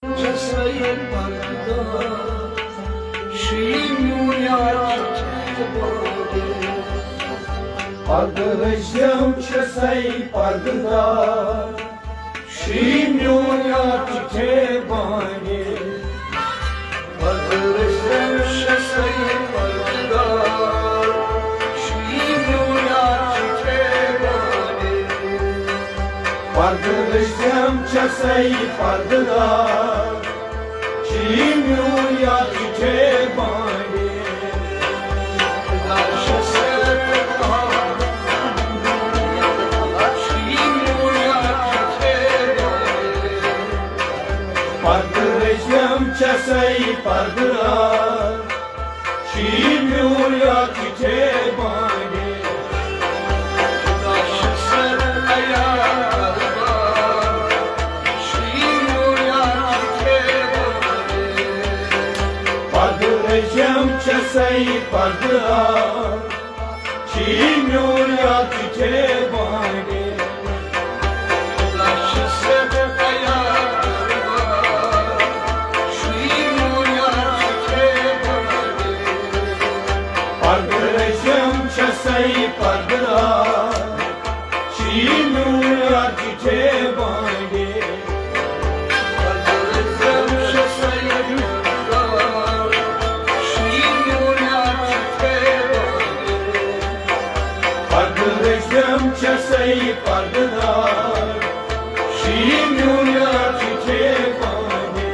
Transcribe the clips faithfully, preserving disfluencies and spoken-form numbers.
چھسے پردٕ دار، شیٖن میون یار چھُ ٹھیٖک بانے۔ پردٕ رٔزِم چھسے پردٕ دار، شیٖن میون یار چھُ ٹھیٖک بانے۔ پردٕ رٔزِم چھسے پردٕ دار، شیٖن میون یار چھُ ٹھیٖک بانے۔ پردٕ رٔزِم چھسے پردٕ دار، شیٖن میون یار چھُ ٹھیٖک بانے۔ پردٕ رٔزِم چھسے پردٕ دار، شیٖن میون یار چھُ ٹھیٖک بانے۔ پردٕ رٔزِم چھسے پردٕ دار، شیٖن میون یار چھُ ٹھیٖک بانے۔ پردٕ رٔزِم چھسے پردٕ دار، شیٖن میون یار چھُ ٹھیٖک بانے۔ پردٕ رٔزِم چھسے پردٕ دار، شیٖن میون یار چھُ ٹھیٖک بانے۔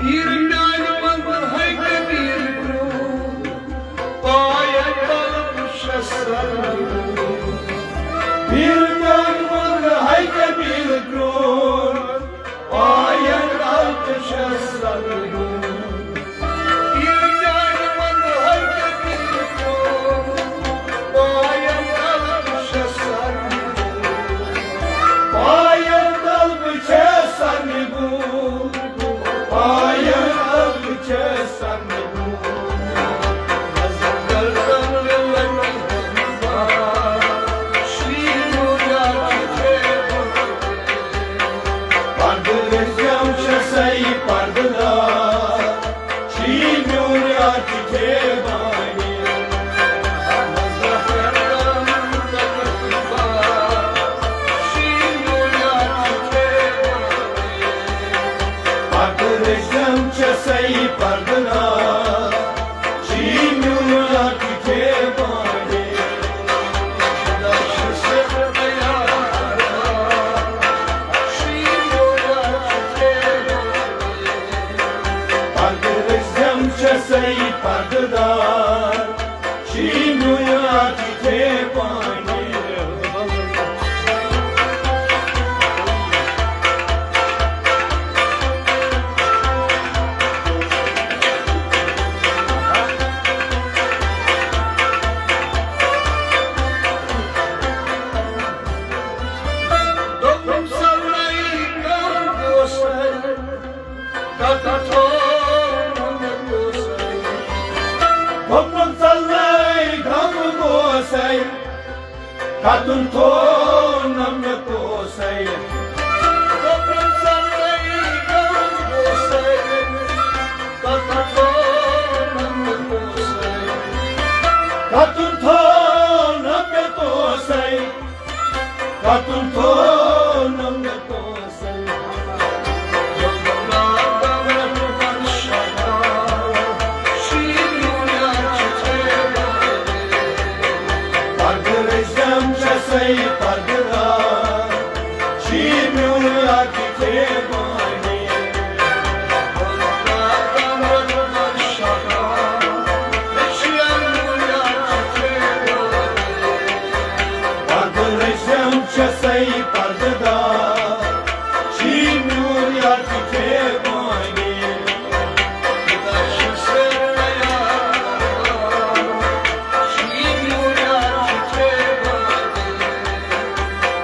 پیٖر میانہِ منٛز ہے کبیٖر برٛونٛہہ، پایَن تل بہٕ چھَس سرنگون۔ پیٖر میانہِ منٛز ہے کبیٖر برٛونٛہہ، پایَن تل بہٕ چھَس سرنگون۔ پیٖر میانہِ منٛز ہے کبیٖر برٛونٛہہ، پایَن تل بہٕ چھَس سرنگون۔ پایَن تل بہٕ چھَس سرنگون۔ پایَن تل بہٕ چھَس سرنگون۔ پردٕ رٔزِم چھسے پردٕ دار، شیٖن میون یار چھُ ٹھیٖک بانے۔ پردٕ رٔزِم چھسے پردٕ دار، شیٖن میون یار چھُ ٹھیٖک بانے۔ پردٕ رٔزِم چھسے پردٕ دار، شیٖن میون یار چھُ ٹھیٖک بانے۔ دوٚپُم سَلَے کَم گوسَے، کَتُن تھوٚونَم مےٚ پوسَے۔ دوٚپُم سَلَے کَم گوسَے، کَتُن تھوٚونَم مےٚ پوسَے۔ دوٚپُم سَلَے کَم گوسَے، کَتُن تھوٚونَم مےٚ پوسَے۔ کَتُن تھوٚونَم مےٚ پوسَے۔ کَتُن تھوٚونَم مےٚ پوسَے۔ پردٕ رٔزِم چھسَے پردٕ دار، شیٖن میون یار چھُ ٹھیٖک بانے۔ پردٕ رٔزِم چھسَے پردٕ دار، شیٖن میون یار چھُ ٹھیٖک بانے۔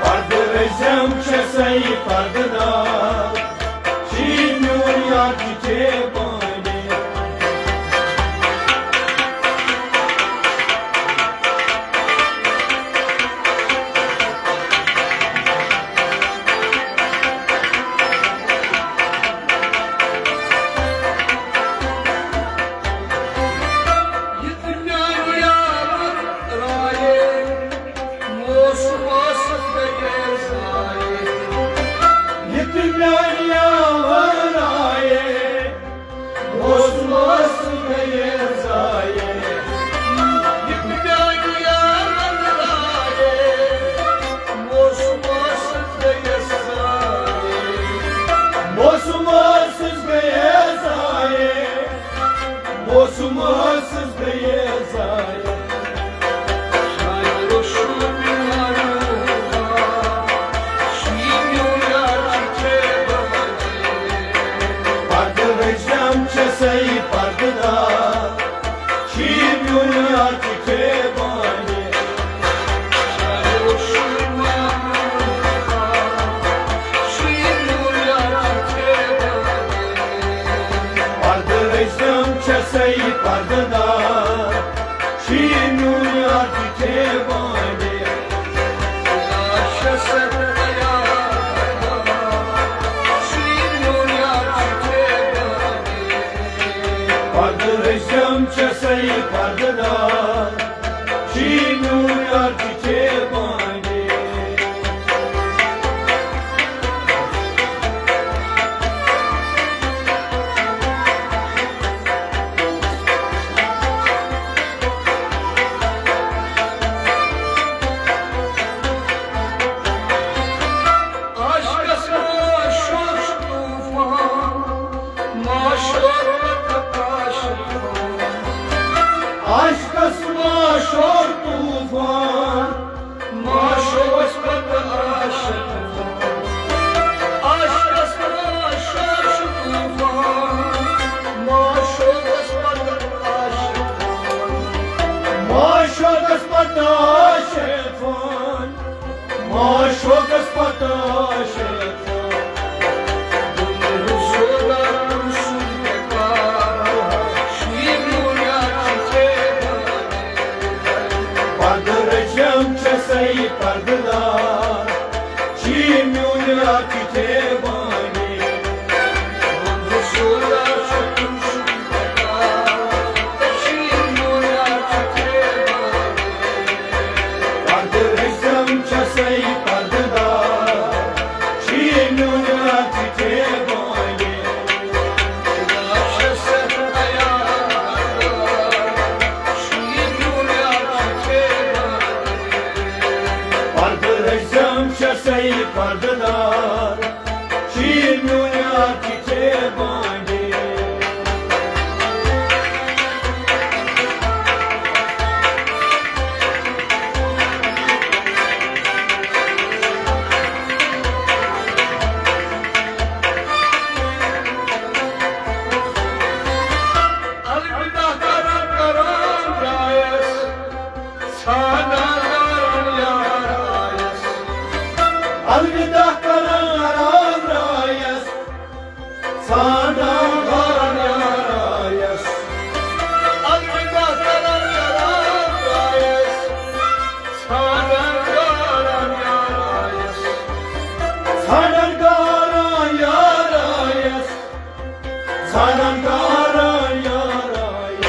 پردٕ رٔزِم چھسَے پردٕ دار، چھی میون یار تہِ چھے بانڈی۔ یہِ تہِ میانہِ یارٕ رایے، موسمس گٔیے ضایع۔ یہِ تہِ میانہِ یارٕ رایے، موسمس گٔیے ضایع۔ یہِ تہِ میانہِ یارٕ رایے، موسمس گٔیے ضایع۔ موسمس گٔیے ضایع۔ موسم ٲسٕس گٔیے ضایع۔ شاید اوسُم معلوم، چھی میون یار تہِ چھے بانڈی۔ پردٕ رٔزم چھسے پردٕ دار، چھی میون یار تہِ چھے بانڈی۔ پردٕ رٔزم چھسے پردٕ دار، چھی میون یار تہِ چھے بانڈی۔ پردٕ رٔزم چھسے پردٕ دار، چھی میون یار تہِ چھے بانڈی۔ عاشقس معشوق طوفان، معشوق پتہٕ عاشق۔ عاشقس معشوق طوفان، معشوقس پتہٕ عاشق۔ عاشقس معشوق طوفان، معشوقس پتہٕ عاشق۔ معشوقس پتہٕ عاشق۔ معشوقس پتہٕ عاشق۔ پردٕ رٔزم چھسے پردٕ دار، چھی میون یار تہِ چھے بانڈی۔ پردٕ رٔزم چھسے پردٕ دار، چھی میون یار تہِ چھے بانڈی۔ پردٕ رٔزم چھسے پردٕ دار، چھی میون یار تہِ چھے بانڈی۔ الوداع کران کران درٛایس، ژھانڈان یار آیس۔ الوداع کران کران درٛایس، ژھانڈان یار آیس۔ الوداع کران کران درٛایس، ژھانڈان یار آیس۔ ژھانڈان یار آیس۔ ژھانڈان یار آیس۔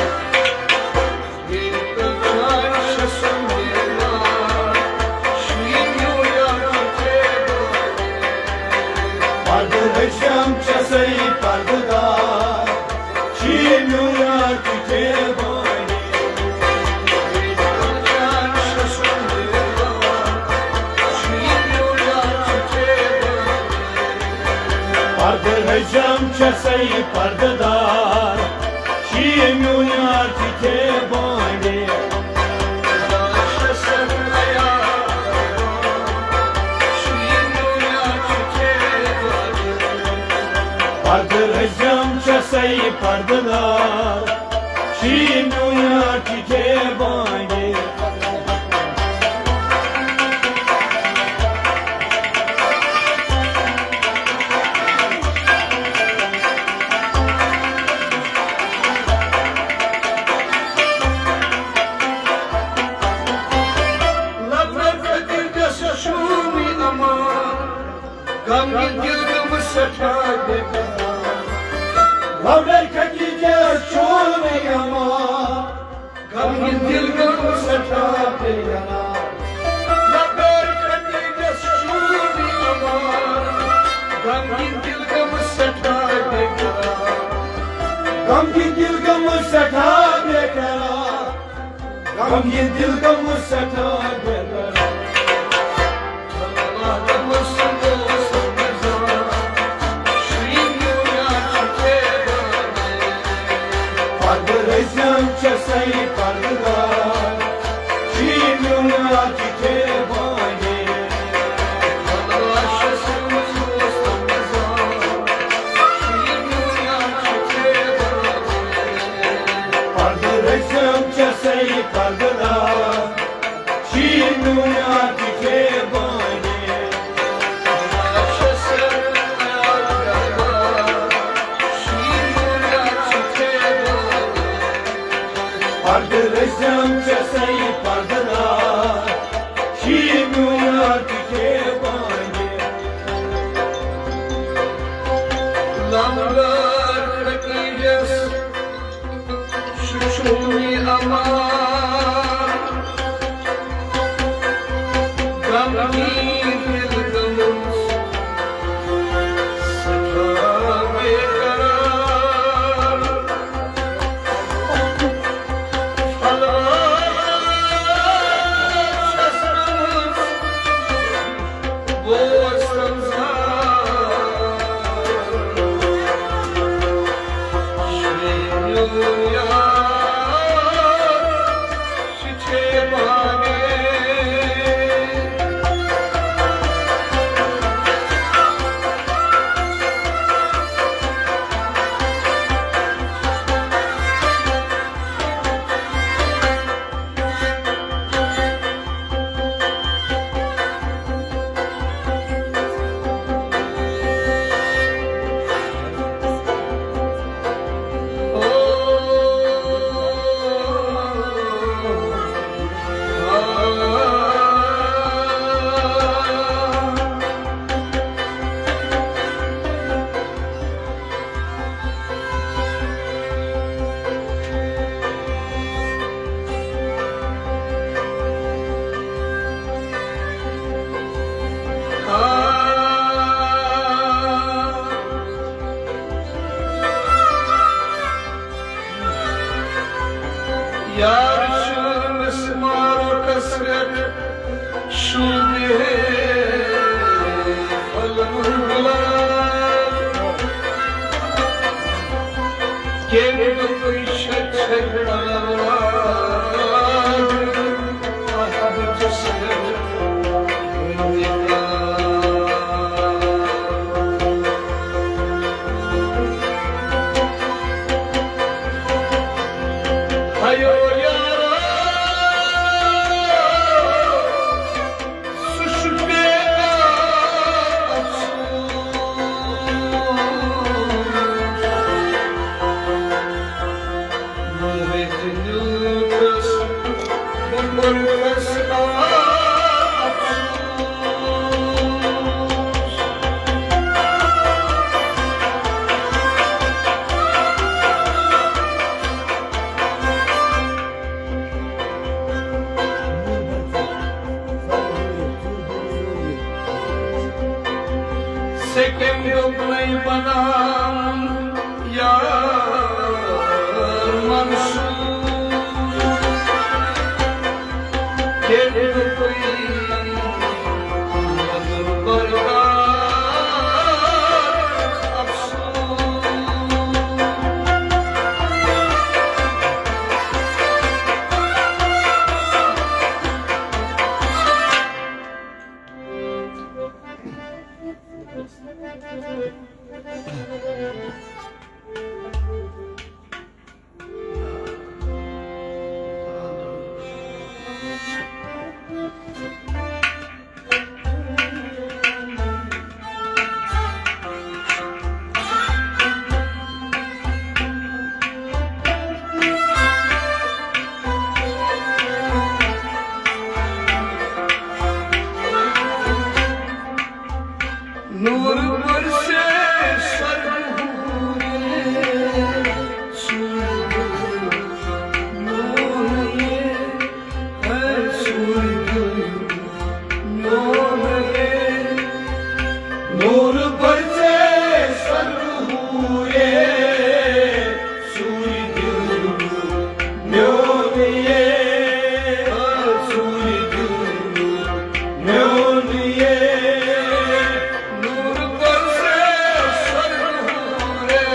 پردٕ رٔزم چھسے پردٕ دار، چھی میون یار تہِ چھے بانڈی۔ پردٕ رٔزم چھسے پردٕ دار، چھی میون یار تہِ چھے بانڈی۔ پردٕ رٔزم چھسے پردٕ دار، چھی میون یار تہِ چھے بانڈی۔ غمگیٖن دِل گٔمٕژ سٮ۪ٹھاہ بے قرار۔ لبیک خدیجہ چون امان۔ غمگیٖن دِل گٔمٕژ سٮ۪ٹھاہ بے قرار۔ لبیک خدیجہ چون امان۔ غمگیٖن دِل گٔمٕژ سٮ۪ٹھاہ بے قرار۔ غمگیٖن دِل گٔمٕژ سٮ۪ٹھاہ بے قرار۔ غمگیٖن دِل گٔمٕژ سٮ۪ٹھاہ بے قرار۔ پردٕ رٔزم چھےٚ سَے پردٕ دار، شیٖن میون یار چھُ کھے بانہِ۔ پردٕ رٔزم چھےٚ سَے پردٕ دار، شیٖن میون یار تہِ کھے بانہِ۔ پردٕ رٔزم چھےٚ سَے پردٕ دار، شیٖن میون یار تہِ کھے بانہِ۔ لنگر فقیٖرس سُہ چھُ مےٚ امان، غمگیٖن دِل گٔمٕژ سٮ۪ٹھاہ بے قرار۔ فلوار چھَس گٔمٕژ بوز رمضان، شیرین یار، سُہ چھے پانے۔ یار چٲنِس مارکس پٮ۪ٹھ شوٗبہِ پھۄلہٕ گُلاب۔ کیٛاہ دوٚپُے چھَکھ چھَکھ محبت سۭتۍ۔ ہیو یارا، سُہ چھُ بے افسوس۔ موہِت نیوٗتھس بہٕ کوٚرہس افسوس۔ ژےٚ کٔمۍ دوٚپنَے بناوُن یار منصوٗر؟ کٔمۍ دوٚپُے مگر بردار افسوٗس؟ نور برسے سرحورے، سوی دل میون یہ، ہے سوی دل میون یہ۔ نور برسے سرحورے، سوی دل میون یہ، سوی دل میون یہ۔ نور برسے سرحورے،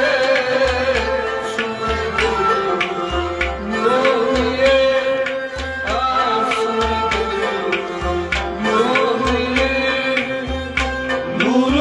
سوی دل میون یہ، سوی دل میون یہ۔ نور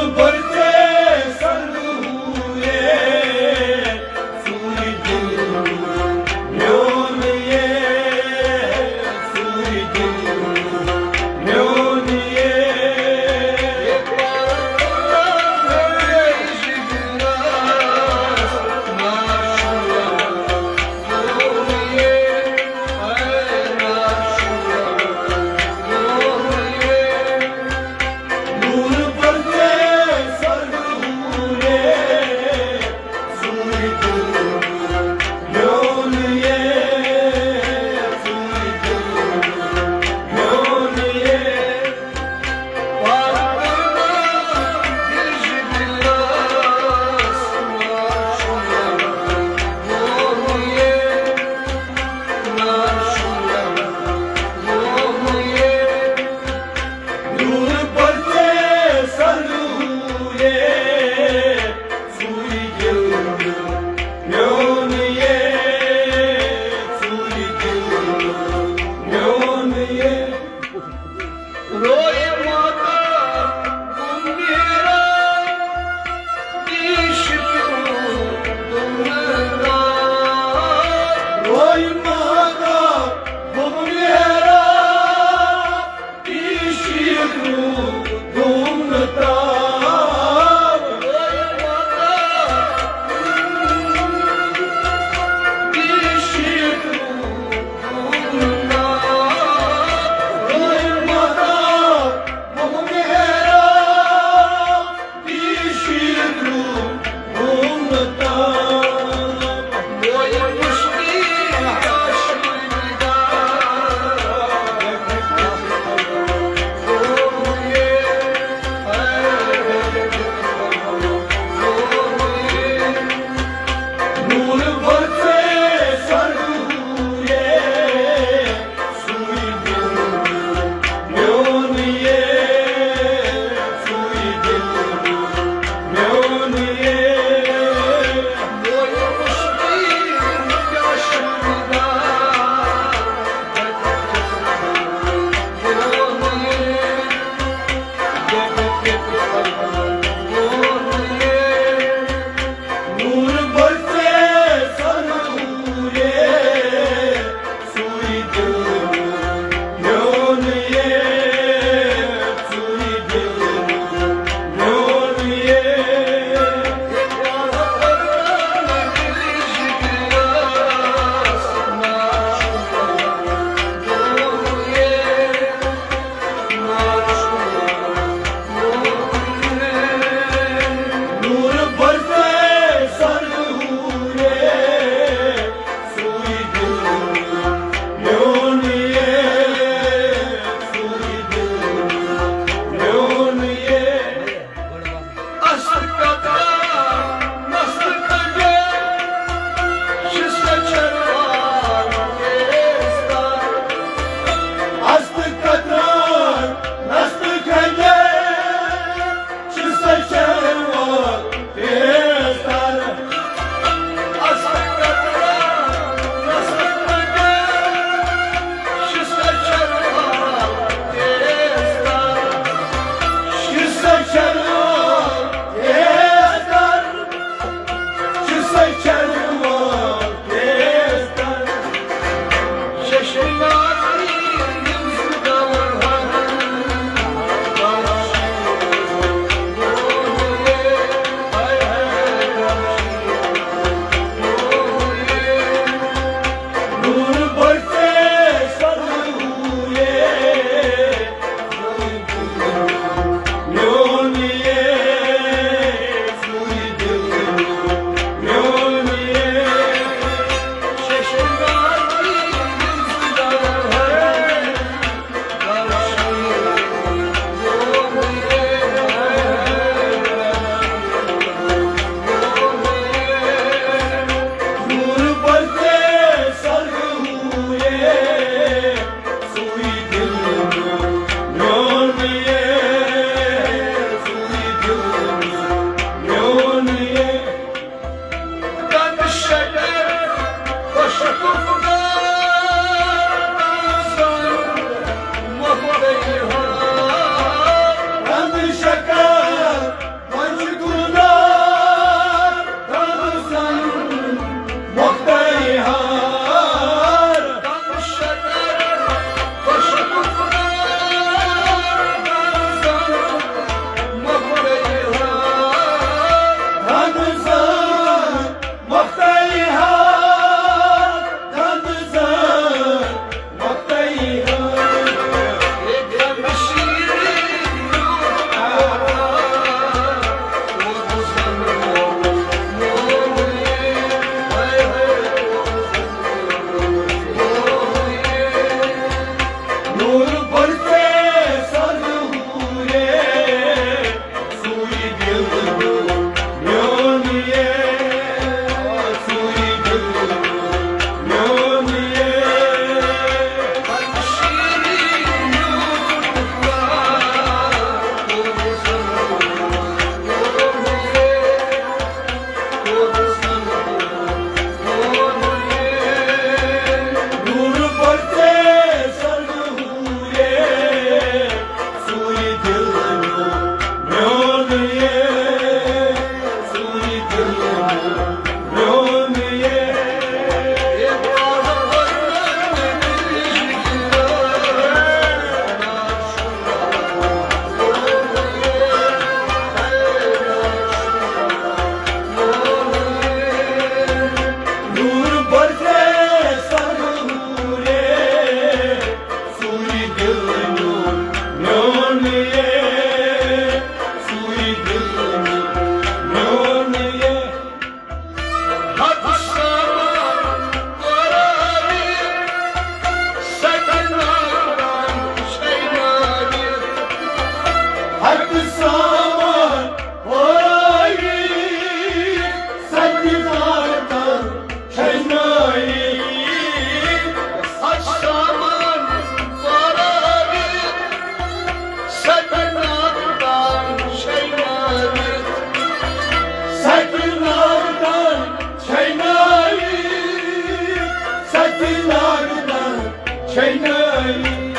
چھے نٲری۔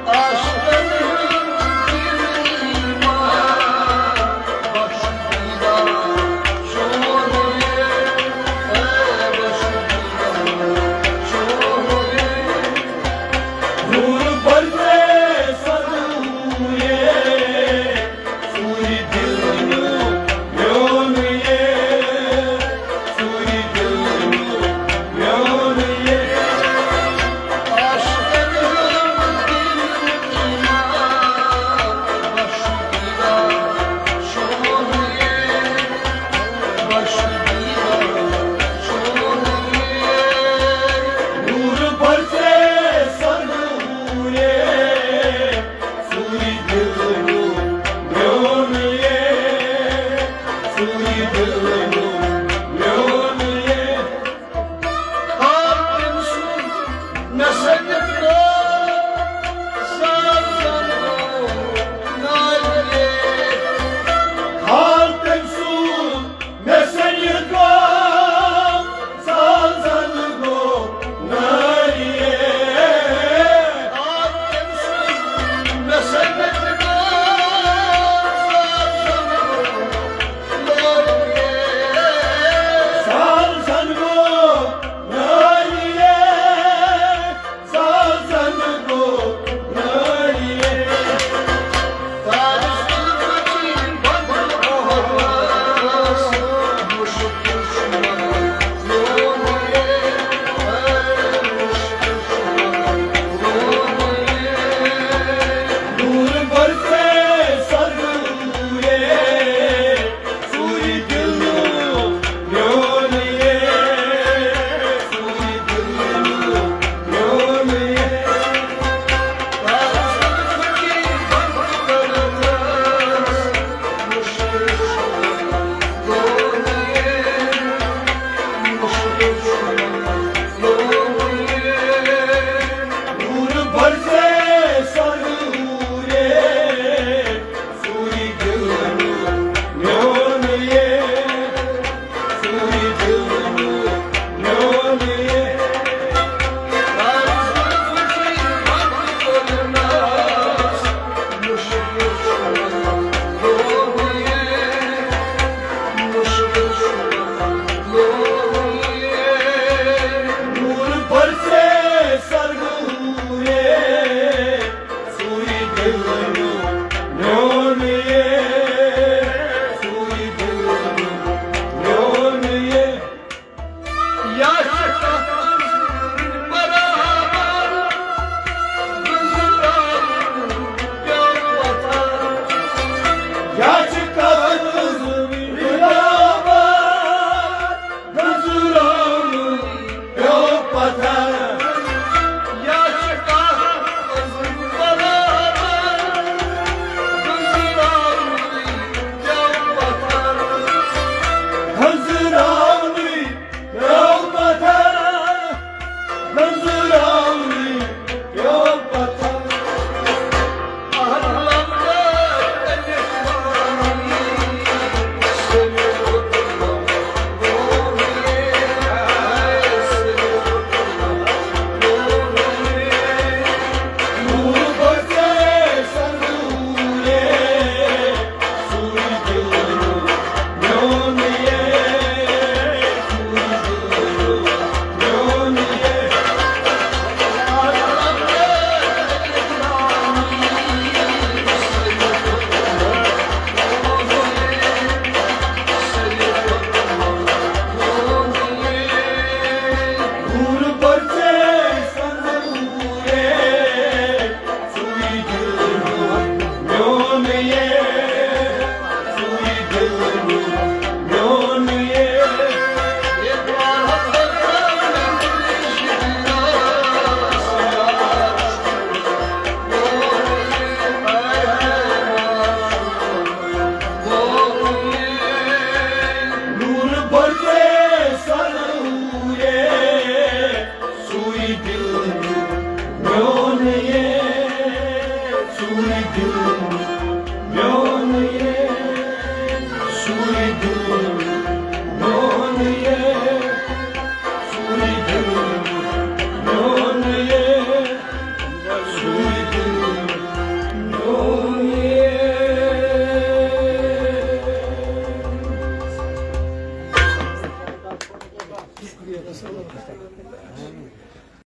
عاشقن ہُنٛد دِل ایمان بخش دیٖدار چون یہِ، اے بخش دیٖدار چون یہِ۔ نور برسے سرور یے، سوٗری دِل میون یے، سوٗری دِل میون یے۔ عاشقن ہُنٛد دِل ایمان بخش دیٖدار چون یے، بخش دیٖدار چون یے۔ نور برسے سرور یے، سوٗری دِل میون یے، سوٗری دِل میون یے۔ خال تٔمۍ سُنٛد مےٚ سۭتۍ گوٚو، زال زن گوٚو نارِ یے۔ خال تٔمۍ سُنٛد مےٚ سۭتۍ گوٚو، زال زن گوٚو نارِ یے۔ خال تٔمۍ سُنٛد مےٚ سۭتۍ گوٚو، زال زن گوٚو نارِ یے۔ زال زن گوٚو نارِ یے۔ زال زن گوٚو نارِ یے۔ تاج سلطنت بنگلہ بہارس، مشکل چھُ وَنُن میون یے، اے مشکل چھُ وَنُن میون یے۔ نور برسے سرور یے، سوٗری دِل میون یے، سوٗری دِل میون یے۔ نور برسے سرور یے، سوٗری دِل میون یے، سوٗری دِل میون یے۔ نور برسے سرور یے، سوٗری دِل میون یے، سوٗری دِل میون یے۔ یا چھِ کتھ منٛز برابر، گُزران پیوٚو پتھر۔ یا چھِ کتھ منٛز برابر، گُزران پیوٚو پتھر۔ یا چھِ کتھ منٛز برابر، گُزران پیوٚو پتھر۔ گُزران پیوٚو پتھر، گُزران پیوٚو پتھر۔ نور برسے سرور یے، سوٗری دِل میون یے، سوٗری دِل میون یے۔